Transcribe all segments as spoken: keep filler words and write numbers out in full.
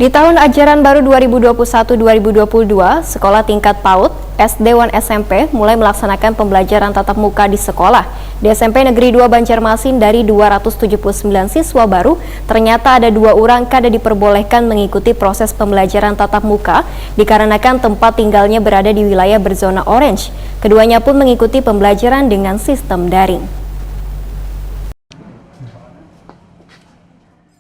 Di tahun ajaran baru dua ribu dua puluh satu dua ribu dua puluh dua, sekolah tingkat PAUD, SD wan SMP mulai melaksanakan pembelajaran tatap muka di sekolah. Di SMP Negeri dua Banjarmasin, dari dua ratus tujuh puluh sembilan siswa baru, ternyata ada dua orang kada diperbolehkan mengikuti proses pembelajaran tatap muka dikarenakan tempat tinggalnya berada di wilayah berzona orange. Keduanya pun mengikuti pembelajaran dengan sistem daring.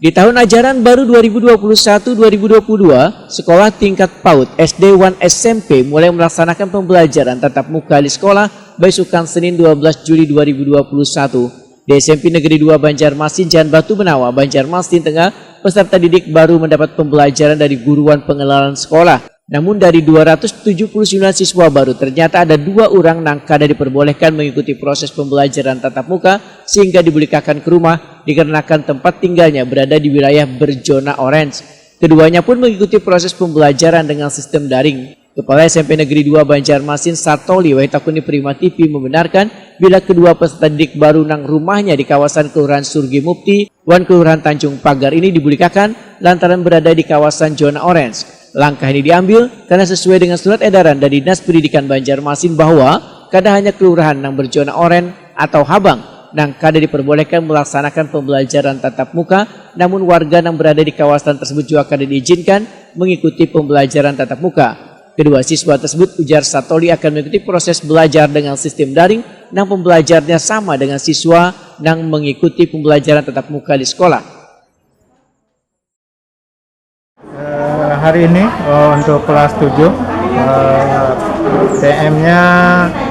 Di tahun ajaran baru dua ribu dua puluh satu dua ribu dua puluh dua, sekolah tingkat PAUD, SD wan SMP mulai melaksanakan pembelajaran tatap muka di sekolah baisukan Senin dua belas Juli dua ribu dua puluh satu. Di SMP Negeri dua Banjarmasin, Jalan Batu Menawa, Banjarmasin Tengah, peserta didik baru mendapat pembelajaran dari guruan pengenalan sekolah. Namun, dari dua ratus tujuh puluh sembilan siswa baru, ternyata ada dua orang nang kada diperbolehkan mengikuti proses pembelajaran tatap muka sehingga dibulikakan ke rumah dikarenakan tempat tinggalnya berada di wilayah berzona orange. Keduanya pun mengikuti proses pembelajaran dengan sistem daring. Kepala SMP Negeri dua Banjarmasin, Satoli Waitakuni Prima T V, membenarkan bila kedua peserta didik baru nang rumahnya di kawasan Kelurahan Surgi Mukti wan Kelurahan Tanjung Pagar ini dibulikakan lantaran berada di kawasan zona orange. Langkah ini diambil karena sesuai dengan surat edaran dari Dinas Pendidikan Banjarmasin bahwa kada hanya kelurahan nang berzona orange atau habang nang kada diperbolehkan melaksanakan pembelajaran tatap muka, namun warga nang berada di kawasan tersebut juga kada diizinkan mengikuti pembelajaran tatap muka. Kedua siswa tersebut, ujar Satoli, akan mengikuti proses belajar dengan sistem daring nang pembelajarnya sama dengan siswa nang mengikuti pembelajaran tatap muka di sekolah. Eh, hari ini eh, untuk kelas tujuh eh, T M-nya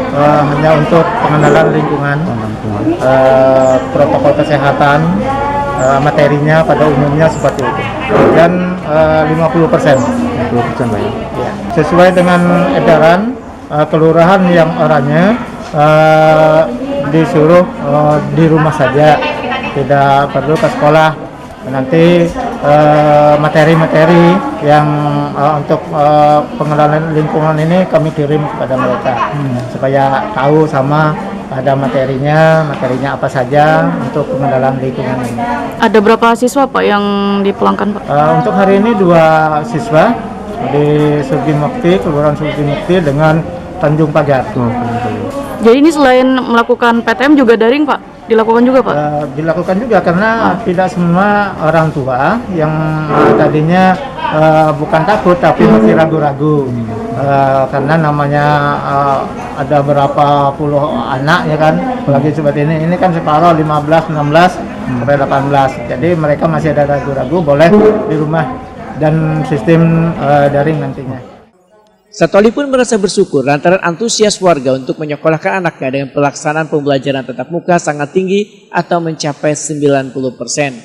eh, hanya untuk pengenalan lingkungan, eh, protokol kesehatan, eh, materinya pada umumnya seperti itu. Dan eh, lima puluh persen. Dua persen, Pak, ya. Ya. Sesuai dengan edaran eh, kelurahan yang oranye eh, disuruh eh, di rumah saja, tidak perlu ke sekolah. Nanti eh, materi-materi yang eh, untuk eh, pengenalan lingkungan ini kami kirim kepada mereka supaya tahu sama ada materinya, materinya apa saja untuk pengenalan lingkungan ini. Ada berapa siswa, Pak, yang dipulangkan, Pak? Eh, untuk hari ini dua siswa di Surgi Mukti, Kelurahan Surgi Mukti dengan Tanjung Pagar. Jadi ini selain melakukan P T M juga daring, Pak? Dilakukan juga, Pak? Eh, dilakukan juga karena tidak semua orang tua yang eh, tadinya eh, bukan takut tapi masih ragu-ragu. Eh, karena namanya eh, ada berapa puluh anak, ya kan, apalagi seperti ini, ini kan separoh, lima belas, enam belas sampai delapan belas. Jadi mereka masih ada ragu-ragu, boleh di rumah dan sistem eh, daring nantinya. Satoli pun merasa bersyukur lantaran antusias warga untuk menyekolahkan anaknya dengan pelaksanaan pembelajaran tatap muka sangat tinggi atau mencapai sembilan puluh persen.